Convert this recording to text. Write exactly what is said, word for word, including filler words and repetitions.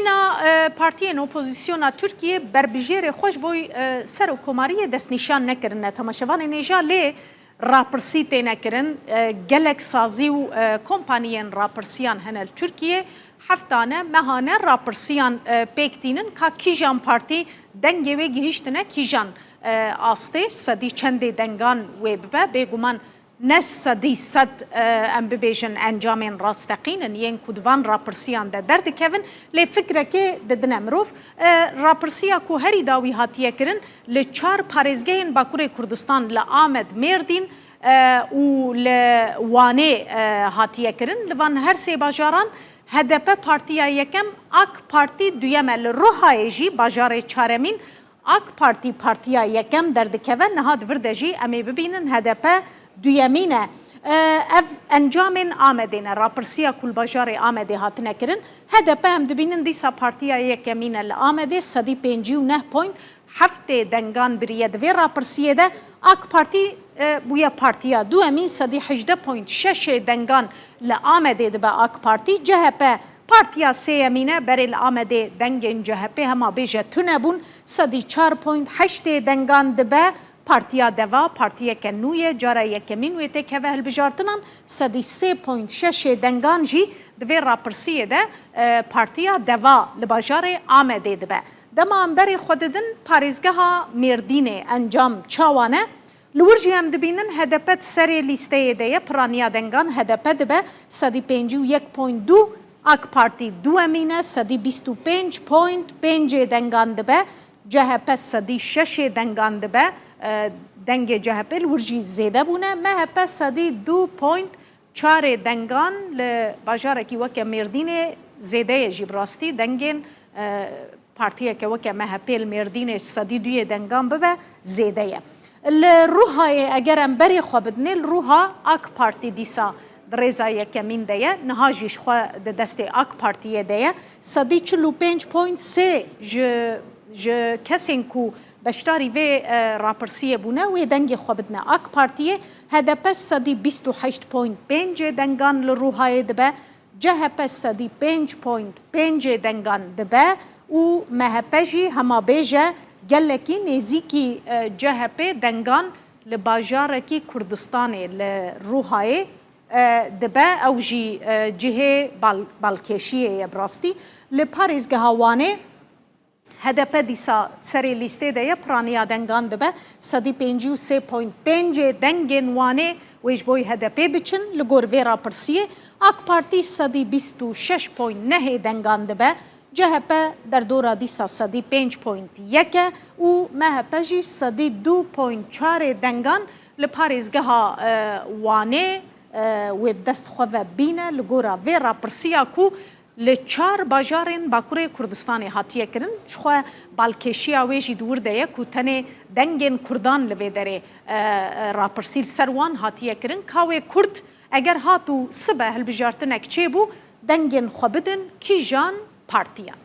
Na, e, partiyên opozisyona Tirkiyê berbijêrê xwe ji bo, e, serokkomariyê destnîşan nekirine. Temaşevanên hêja lê rapirsî têne kirin. E, gelek sazî û, e, kompaniyên rapirsiyan hene li Tirkiyê. Heftane, mehane rapirsiyan, e, pêk tînin ka kîjan partî dengê wê gihîştine kîjan, e, astê, sedî çendê dengan wê bibe. Bêguman ne sedî sed, e, em bibêjin encamên rasteqîn in yên ku di van rapirsiyan de derdikevin, lê fikrekê didine mirov. E, rapirsiya ku herî dawî hatiye kirin li çar parêzgehên Bakurê Kurdistan, li Amed, Mêrdîn, e, û li Wanê, e, hatiye kirin. Li van her sê bajaran H D P partiya yekem, AK Partî duyem e. Li Ruhayê jî, bajarê çaremîn, AK Partî partiya yekem derdikeve, niha di vir de jî em ê bibînin H D P duyemîn e. E, ev encamên Amedê ne, rapirsiya ku li bajarê Amedê hatine kirin. H D P em dibînin dîsa partiya yekemîn e li Amedê, sedî pêncî û neh point heftê dengan biriye. Di vê rapirsiyê de AK Partî, e, bûye partiya duyemîn, sedî hejdeh point şeşê dengan li Amedê dibe AK Partî. C H P partiya sêyemîn e, berê li Amedê dengên C H P hema bêje tune bûn, sedî çar point heştê dengan dibe. Partiya Deva, partiyeke nû ye, cara yekemîn wê têkeve hilbijartinan, sedî sê point şeşê dengan jî di vê rapirsiyê de, e, Partiya Deva li bajarê Amedê dibe. Dema em berê xwe didin parêzgeha Mêrdînê, encam çawa ne? Li wir jî em dibînin H D P di serê lîsteyê de ye, piraniya dengan H D P dibe sedî pêncî û yek point du, AK Partî duemîn e, sedî bîst û pênc point pêncê dengan dibe, C H P sedî şeşê dengan dibe, e, dengê C H P li wir jî zêde bûne, M H P sedî du point çarê dengan li bajarekî weke Mêrdînê zêde ye jî bi rastî dengên, e, partiyeke weke M H P li Mêrdînê sedî duyê dengan bibe, zêde ye. Li Ruhayê eger em berê xwe bidinê, li Ruha AK Partî dîsa di rêza yekemîn de ye. Niha jî ji xwe di destê AK Partiyê de ye. Sedî çil û pênc point sê ji, ji kesên ku beşdarî vê, e, rapirsiyê bûne, wê dengê xwe bidine AK Partiyê. H D P sedî bîst û heşt point pêncê dengan li Ruhayê dibe. C H P sedî pênc point pêncê dengan dibe û M H P jî hema bêje gelekî nêzîkî, e, C H P dengan li bajarekî Kurdistanê, li Ruhayê, e, dibe. Ew jî, e, cihê bal-, balkêşiyê ye bi rastî. Li parêzgeha Wanê H D P dîsa serê lîstê de ye, piraniya dengan dibe sedî pêncî û sê point pêncê dengên Wanê wê ji bo H D P biçin. Li gor vê rapirsiyê AK Partî sedî bîst û şeş point nehê dengan dibe, C H P derdora dîsa sedî pênc point yek e û M H P jî sedî du point çarê dengan li parêzgeha, e, Wanê, e, wê bi dest xwe ve bîne. Li gora vê rapirsiya ku li çar bajarên Bakurê Kurdistanê hatiye kirin, jixwe balkêşiya wê jî di wir de ye ku tenê dengên Kurdan li vê derê, e, e, rapirsî li ser wan hatiye kirin. Ka wê Kurd eger hat û sibe hilbijartinek çêbû, dengên xwe bidin kîjan partiyan?